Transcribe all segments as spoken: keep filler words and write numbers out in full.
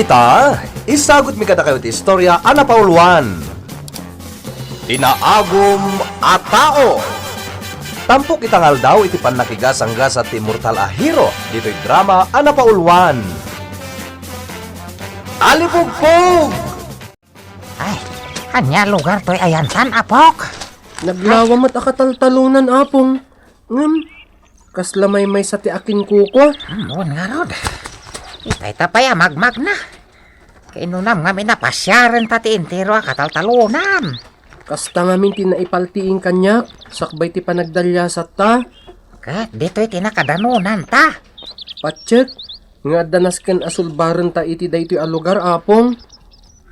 Ita, isagutmi kadakayo ti istorya a napauluan. Ti naagum a tao. Tampok ita nga aldaw iti pannakigasanggasat ti immortal a hero ditoy drama a napauluan. Alipugpog! Ay, ania lugar toy ayantan, Apok? Naglawa met a kataltalonan, Apong. Ngem, kasla maymaysa ti akinkukua. Hmm, wen ngarud. Itay ta pay a magmagna. Kainunam ngamin a pasiarenta ti entero a kataltalonan. Kasta ngamin ti naipaltiing kaniak, sakbay ti panagdaliasatta. Ket ditoy ti nakadanonanta. Patiek, nga adda nasken a sulbarenta iti daytoy a lugar, Apong.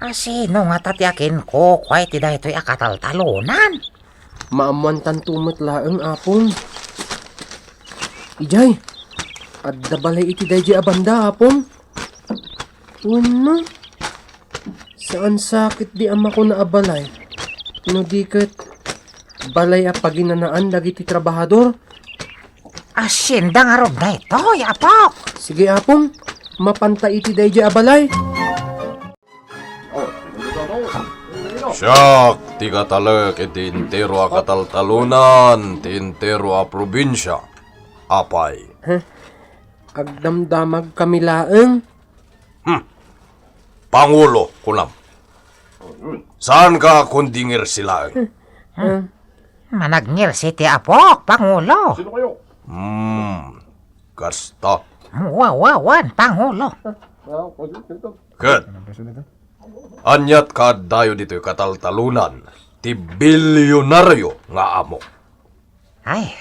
A sino ngata ti akinkukua iti daytoy a kataltalonan? Maammoantanto met laeng, Apong. Idiay, adda balay iti daydiay a banda, Apong. Wenno, saan sakit di a makuna a balay? No di ket, balay a paginanaan dagiti trabahador? Asienda ngarud daytoy, Apok. Sige, Apong. Mapanta iti daydiay a balay. Siak ti katalek iti entero a kataltalonan ti entero a probinsia, apay. Huh? Agdamdamagkami laeng? Hmm. Pangulo, kunam. Saanka kundi ngirsi laeng? Huh? Huh? Managngirsi ti Apok, Pangulo. Hmm, kasta. Wa, wa, wen, Pangulo. Ket, aniat kaaddayo ditoy kataltalonan ti bilyonario nga amo? Ay,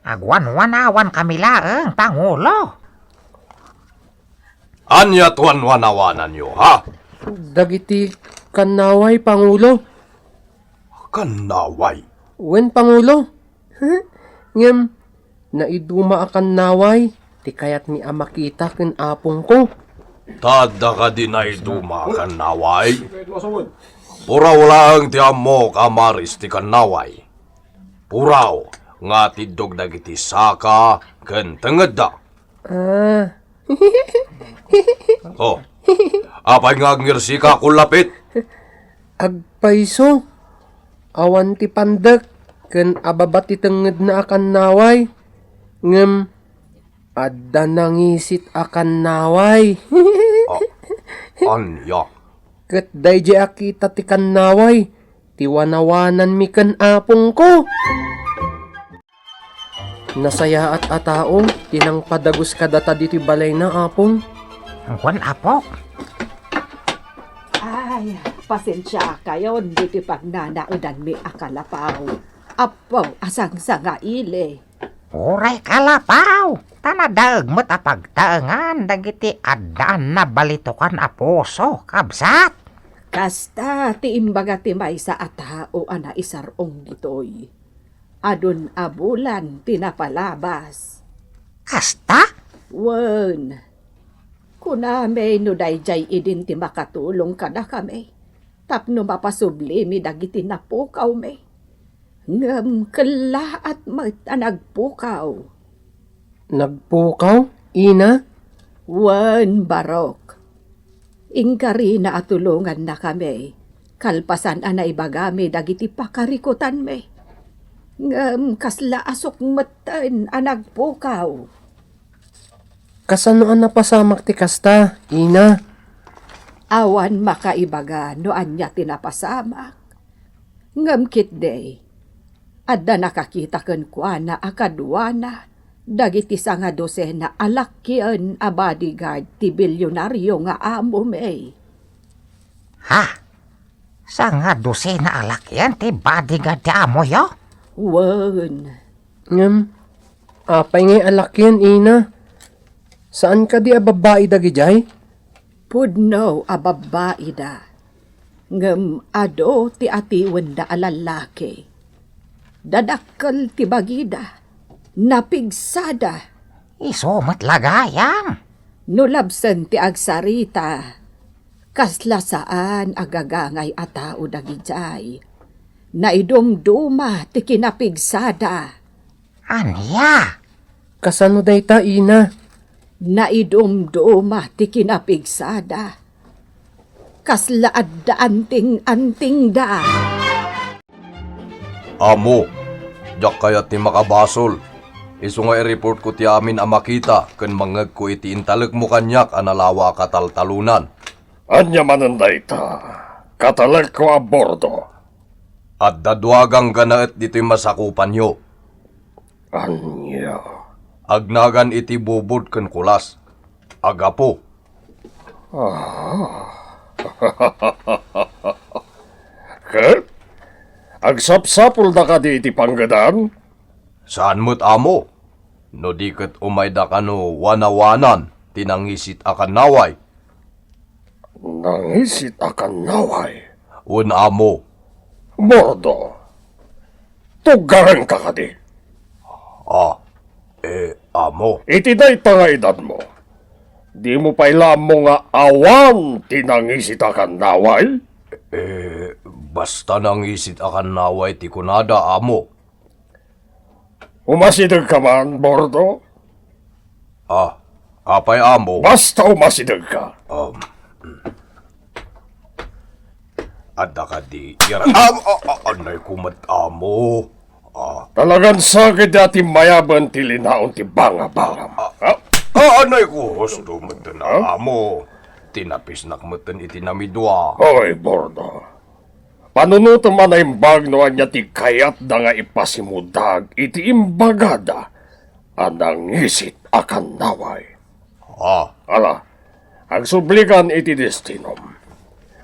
agwanwanawankami laeng, Pangulo. Aniat wanwanawananyo, ha? Dagiti kannaway, Pangulo. Kannaway? Wen, Pangulo. Ngem, naiduma a kannaway ti kayatmi a makita ken apongko. Ta adda kadi naiduma a kannaway? Puraw laeng ti ammok a maris ti kannaway. Puraw nga tiddog dagiti saka ken tengedda. Ah. Oh, apay nga agngirsi ka, kullapit? Agpayso, awan ti pandek ken ababa ti tengngedna a kannaway, ngem adda nangisit a kannaway. Ah, ania? Ket daydiay a kita ti kannaway, ti wanawananmi ken apongko. Nasayaat a tao ti nangpadagus kadata ditoy balayna, Apong. Wen, Apok. Ay, pasensiakayon ditoy pagnanaedanmi a kalapaw. Apo a sangsangaili. Uray kalapaw, ta nadaeg met a pagtaengan dagiti addaan nabalitokan a puso, kabsat. Kasta ti imbaga ti maysa a tao a naisar-ong ditoy. Adun a bulan ti napalabas. Kasta? Wen, kunami no daydiay idin ti makatulong kadakami tapno mapasublimi dagiti napukawmi. Ngem kellaat met a nagpukaw. Nagpukaw, Ina? Wen, Barok. Inkarina a tulongannakami, kalpasan a naibagami dagiti pakarikutanmi. Ngem kasla asuk metten a nagpukaw. Kasano a napasamak ti kasta, Ina? Awan makaibaga no ania ti napasamak. Ngem ketdi, adda nakakita kenkuana a kaduana dagiti sangadosena a lakien a bodyguard ti bilyonario nga amomi. Ha? Sangadosena a lakien ti bodyguard ti amoyo? Wen. Ngem, apay ngay a lakien, Ina? Saan kadi a babbai dagidiay? Pudno a babbaida, ngem adu ti atiwenda a lallaki. Dadakkel ti bagida, napigsada. Isu met la gayam. No labsen ti agsarita, kasla saan a gagangay a tao dagidiay. Naidumduma ti kinapigsada. Ania? Kasano dayta, Ina? Naidumduma ti kinapigsada. Kasla adda anting-antingda. Amo, diak kayat ti makabasol. Isu nga i-reportko ti amin a makita ken mangngegko iti intalekmo kaniak a nalawa a kataltalonan. Ania manen dayta, katalekko a Bordo? Adda dua ganggannaet ditoy masakupanyo. Ania? Agnagan iti Bubod ken Kulas. Agapo. Ah. Ket? Agsapsapulda kadi iti panggedan? Saan met, amo. No di ket umayda kano wanawanan ti nangisit a kannaway. Nangisit a kannaway? Wen, amo. Bordo, tuggarenka kadi. Ah, eh, amo. Iti dayta nga edadmo, dimo pay la ammo nga awan ti nangisit a kannaway? Eh, basta nangisit a kannaway ti kunada, amo. Umasidegka man, Bordo? Ah, apay, amo? Basta umasidegka. Um, adda kadi, yara-, am-, a-, a-, anay ko met, amo. Ah. Talagan sakit a timmayaben ti linaon ti bangabangam. Ah, ah, anay ko, husto met na, amo. Tinapisnak met iti namidua. Oy, Bordo. Panunotem a naimbag no ania ti kayatda nga ipasimudag iti imbagada a nangisit a kannaway. Ah. Ala, agsublikan iti destinom.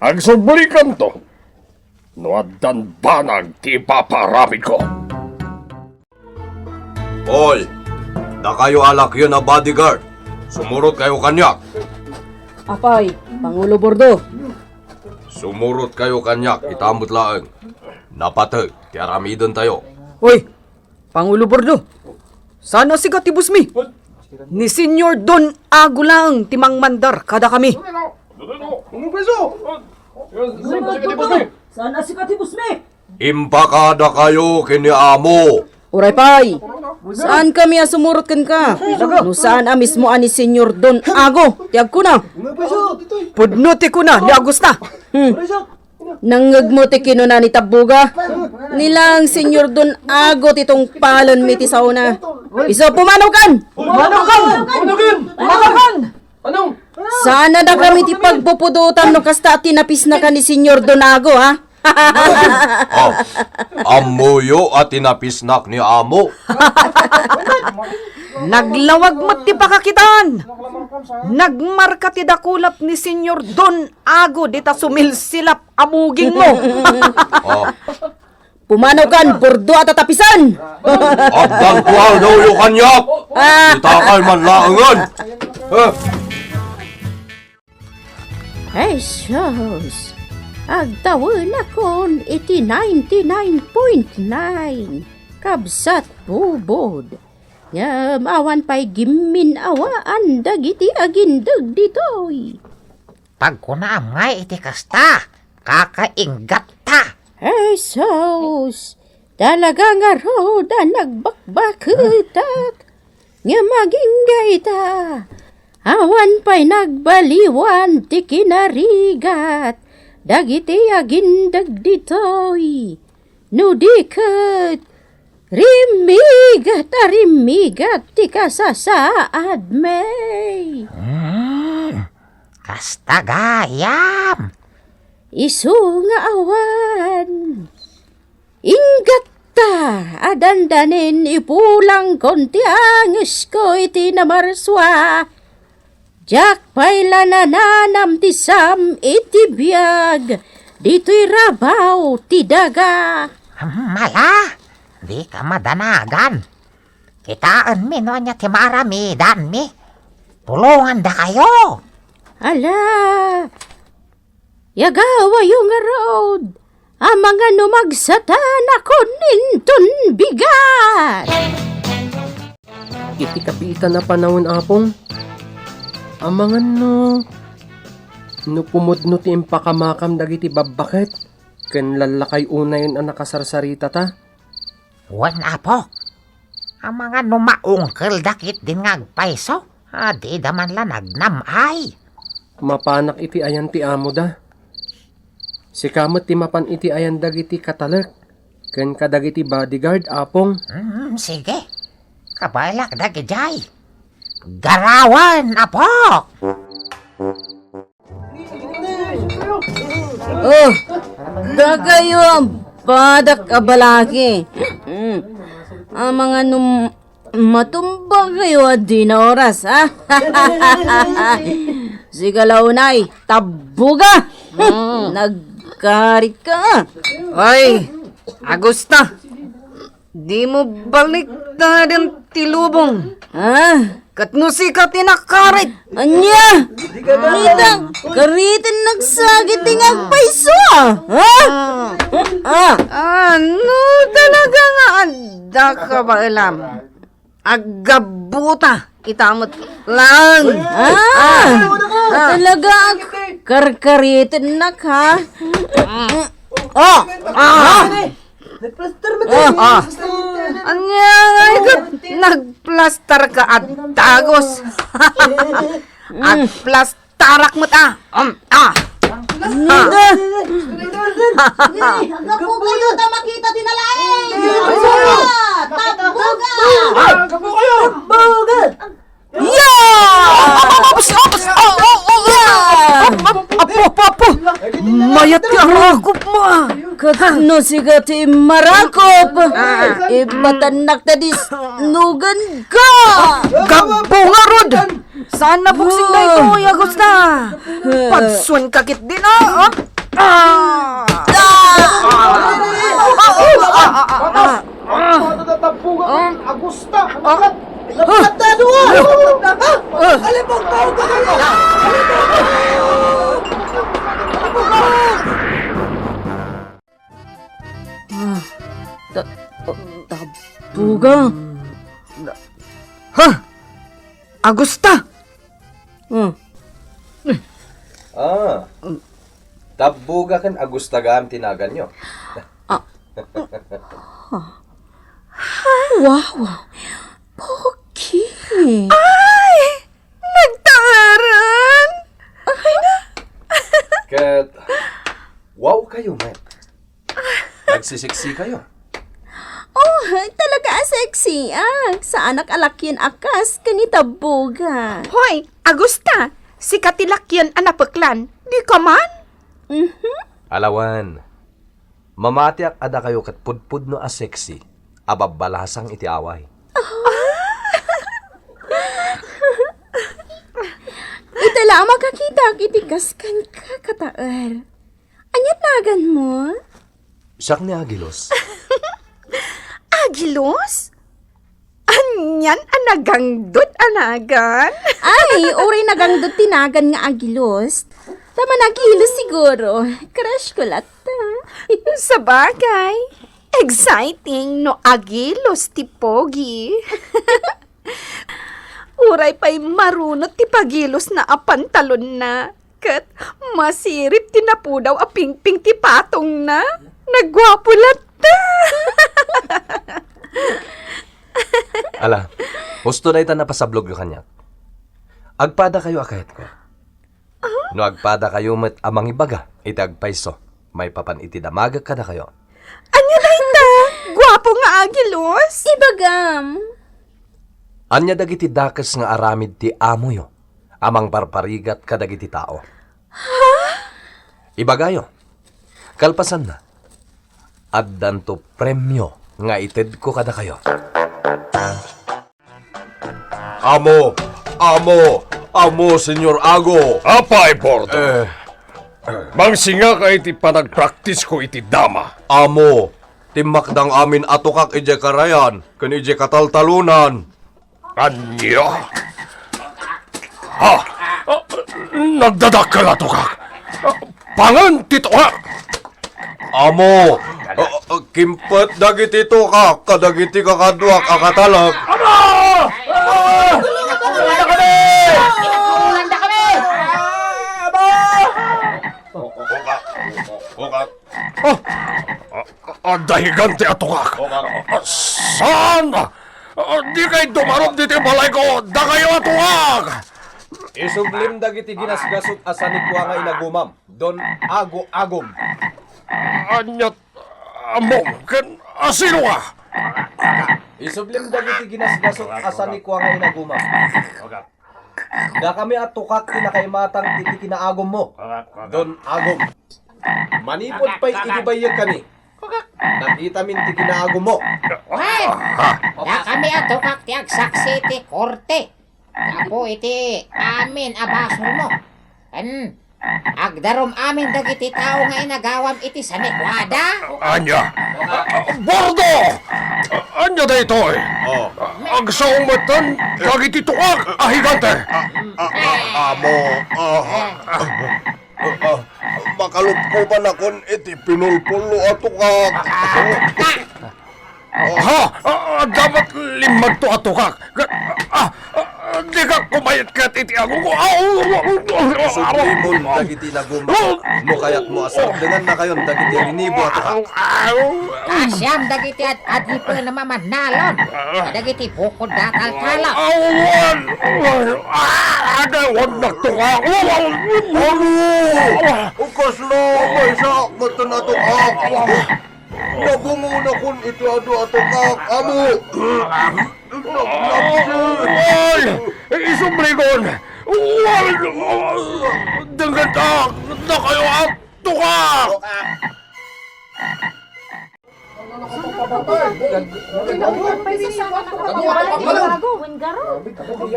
Agsublikanto no addan banag ti ipapaaramidko. Hoy, dakayo a lakyan a bodyguard, sumurot kayo kaniak. Apay, Pangulo Bordo. Sumurot kayo kaniak, ita met laeng. Napateg ti aramidentayo. Hoy, Pangulo Bordo, saan a sika ti busmi. Ni Señor Don Ago laeng ti mangmandar kadakami. Saan a sika ti busmi. Impakada kayo ken ni amo. Uray pay, saan kami a sumurot kenka? No saan a mismo a ni Señor Don Ago ti agkuna. Pudno ti kuna ni Agusta. Hmm. Nangngegmo ti kinuna ni Tabbuga? Ni laeng Señor Don Ago ti tungpalenmi ti saona. Isu, pumanawkan! Pumanawkan! Pumanawkan! Pumanawkan! Saan a dakami ti pagpupudotan no kasta a tinapisnaka ni Señor Don Ago, ha? Ah, ammoyo a tinapisnak ni amo. Naglawag met ti pakakitaan. Nagmarka ti dakulap ni Señor Don Ago dita sumilsilap a bugingmo. Ah. Pumanawkan, Bordo a tatapisan! Agdanto a dawyo kaniak! Ah. Itakay man laengen! Ah. Jesus! Agtawenakon iti ninety-nine point nine, kabsat Bubod. Ngem awan pay gimmin-awaan dagiti agindeg ditoy. Pagkunaam ngay iti kasta, kakainggatta. Jesus! Talaga ngarud a nagbakbaketak, ngem agingga ita, awan pay nagbaliwan ti kinarigat dagiti agindeg ditoy. No di ket, rimmigat a rimmigat ti kasasaadmi. Hmm, kasta gayam. Isu nga awan. Inggatta a dandanin ipulangkon ti angesko iti namarsua. Diak pay la nananam ti sam iti biag ditoy rabaw ti daga. Mala, dika madanagan. Kitaenmi no ania ti maaramidanmi. Tulongandakayo. Ala, yagawayo ngarud, amangan no magsatan a kon inton bigat. Iti kabiitan a panawen, Apong, amangan no, no pumudno ti impakamakam dagiti babbaket ken lallakay unayen a nakasarsaritata. Wen, Apo. Amangan no maungkelda ketdin nga agpayso, a dida man la nagnam-ay. Mapanak iti ayan ti amoda. Sika met ti mapan iti ayan dagiti katalek ken kadagiti bodyguard, Apong. Mm, sige. Kabaelak dagidiay. Garawen, Apok! Oh, dakayo a badak a balaki. Mm. Amangan no matumba kayo a di na oras, ha? Sika la unay, tabbuga! Mm. Nagkarit ka. Ay, Agusta, dimo baliktaden ti lubong. Ha? Ket no sika ti nakarit. Ania? Karita, kariten nagsagit ti nga agpayso, ah. Ha? Ah. Ah, no talaga nga adda ka baelam, aggabuta ita met lang. Ah. Ah. Talaga ag-, karkariten nak, ha? Ah. Ah. Nagplaster mo Ah, tayo. Ah. Ania nga ikat nagplaster ka a dagus? Agplastarak met a. Um, ah. Nida. Nida. Gapu kayo ta makita ti nalaing. Tabbuga. Tabbuga. Tabbuga. Yeah! Ops, ops! Oh, oh, oh, yeah! Ap-, ap-, apo, apo, apo! Mayat ti arakop mo, ah! Ket no sika ti marakop, ipatannak ta disnugan ka! Gabbo ngarud! Saan na buksing daytoy, Agusta? Padsuen ka ketdin, ah! Ah! Ah! Ah! Ah! Ah! Ah! Ah! Ano na tapugan? Ah! Agusta? Ah! Ano ka? Ano ka? Ah! Ano ka? Ah! Alipag pa ako! Alipag pa ako! Ah, ta-, ta-, tabuga. Ha? Agusta? Hmm. Ah. Tabbuga ken Agusta gayam ti naganyo. Ah. Wow! Pogi! Ay! Nagtaeran! Ket, wow kayo met. Nagsisexy kayo. Oh, talaga a sexy, ah. Saanak a lakyen a kas ken ni tabbuga. Hoy, Agusta, sika ti lakyen a napeklan. Di ka man? Mhm. Alawan, mamatiak a dakayo ket pudpudno a sexy a babbalasang iti away. Ita la a makakitak iti kas ken kakataer. Ania naganmo? Siak ni Agilos. Agilos? Anian a nagangdod a nagan? Ay, uray nagangdod ti nagan nga Agilos. Ta managilos siguro. Crush ko latta. Sabagay, exciting no agilos ti pogi. Uray pay marunot ti pagilosna a pantalonna, ket masirib ti napudaw a pingping ti patongna. Nagguapo latta! Ala, husto dayta napasablogyo kaniak. Agpadakayo a kayatko. No agpadakayo met a mangibaga iti agpayso maipapan iti damagek kadakayo. Ania dayta? Guapo nga agilos? Ibagam. Ania dagiti dakes nga aramid ti amoyo a mangparparigat kadagiti tao? Ha? Ibagayo. Kalpasanna, addanto premio nga itedko kadakayo. Amo, amo, amo, Señor Ago. Apay, Bordo. Eh. Mangsingaka iti panagpraktisko iti dama. Amo, timmakdang amin a tukak idiay karayan ken idiay kataltalonan. Ania? Ha? Ah, nagdadakkel a tukak. Pangan ti tukak. Amo, ah, ah, kimpet dagiti tukak kadagiti kakaduak a katalek. Ama! Ah! Tulungan kami! Tulungan kami! Ama! Tukak! Tukak! Ah! Ah, ah, adda higante a tukak. Tukak! Ah, saan? Ah, dikay dumarom ditoy balayko, dakayo a tukak! Isublim dagiti ginasgasut a sanikua nga inagumam, Don Ago Agom. Aniat amom ken asino ka? Isublim dagiti ginasgasut a sanikua nga inagumam. Dakami a tukak ti nakaimatang iti kinaagummo, Don Agom. Manipud pay idi bayyekami, nakitamin ti kinaagummo. Wen, dakami a tukak ti agsaksi iti korte gapu iti amin a basolmo. Ken agdarum amin dagiti tao nga inagawam iti sanikuada. Ania? Bordo! Ania daytoy? Oh. Agsao metten dagiti tukak a higante. A, a, a, amo, ah, ah, ah, makalupkobanakon iti pinulpullo a tukak. Ha? Ah, ah, dapat limmagto a tukak. Ah, ah, dika kumayat ket iti agomo. Ah, ah, ah, ah, Isublimon dagiti nagumam no kayatmo a sardengannakayon dagiti rinibo a tukak. Kasiam dagiti ad-adipen a mamannalon kadagiti bukod da kalkalo. Awan! Ah, adawan nagtukak. Ano? O kasla, maysa metten a tukak. Nabungonakon iti adu a tukak, amo. Ay! Isublikon! Wal! Denggentak! Dakayo a tukak!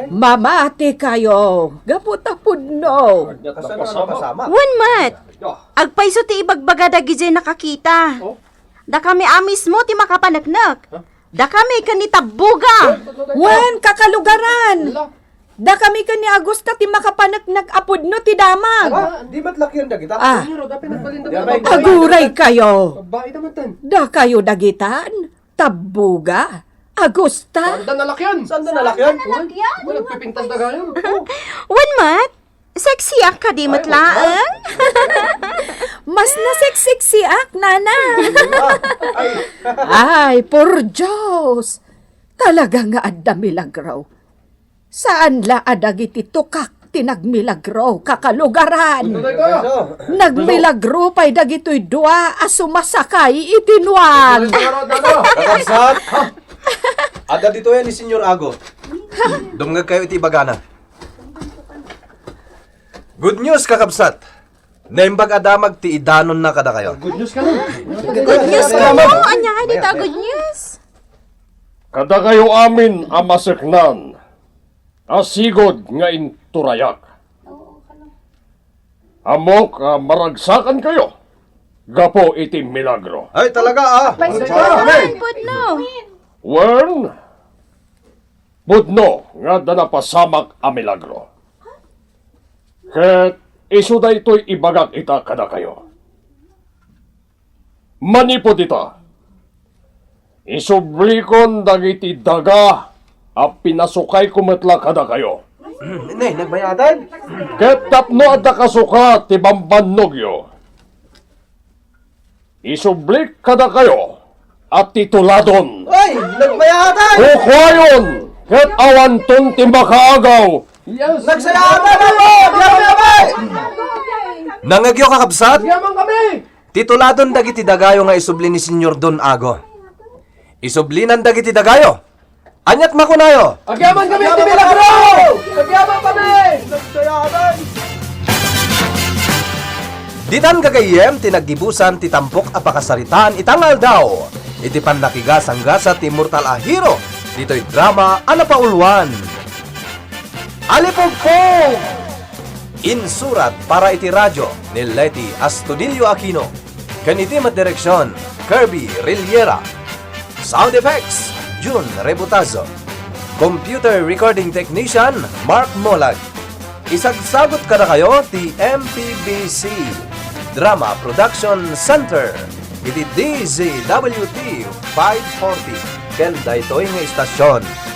Mamati kayo, gapu ta pudno. Wen met, agpayso ti ibagbaga dagijay nakakita. Dakami a mismo ti makapaneknek. Dakami ken ni Tabbuga. Wen, kakalugaran. Dakami ken ni Agusta ti makapaneknek a pudno ti damag. Aba, di met lakian dagita? Ah. Aguray kayo. Dakayo dagitan? Tabbuga? Agusta? Saan da nalakian? Saan da nalakian? Saan da nalakian? Wala, nagpipintas da gayam. Wen met, sexiak kadi met laeng? Mas naseksiksiak, nana. Ay, por Dios! Talaga nga adda milagro. Saan la a dagiti tukak ti nagmilagro, kakalugaran. Nagmilagro pay dagitoy dua a sumasakay iti nuan. Kakabsat, adda ditoy ni Senyor Ago. Dumngegkayo iti ibagana. Good news, kakabsat. Naimbag a damag ti idanonna kadakayo. Good news kano? Good news kano? Ania nga dita good news? Kadakayo amin a maseknan a sigud nga inturayak. Ammok a maragsakankayo gapu iti milagro. Ay, talaga, ah. Pudno. Wen, pudno nga adda napasamak a milagro. Ket isu daytoy ibagak ita kadakayo. Manipud ita, isublikon dagiti daga a pinasukayko met la kadakayo. Ne, nagbayadan? Ket tapno adda kasuka ti bambannogyo, isublik kadakayo a tituladon. Ay, nagbayadan! Kukuayon ket awanton ti makaagaw. Yes. Nagsayaatan ako! Biyaman kami! Nangngegyo, kakabsat? Biyaman kami! Tituladon dagiti dagayo nga isubli ni Senyor Don Ago. Isublinan dagiti dagayo. Aniat makunayo? Agyaman kami iti milagro! Agyaman kami! Ditan gagayyem ti naggibusan ti tampok a pakasaritaan ita nga aldaw. Iti pannakigasanggasat ti immortal a hero ditoy drama a napauluan. Alipugpog! Insurat para iti radio ni Leti Astudillo Aquino ken iti met direksion, Kirby Riliera. Sound effects, Jun Rebutazo. Computer recording technician, Mark Molag. Isagsagut kadakayo ti M P B C Drama Production Center iti D Z W T five forty ken daytoy nga istasyon.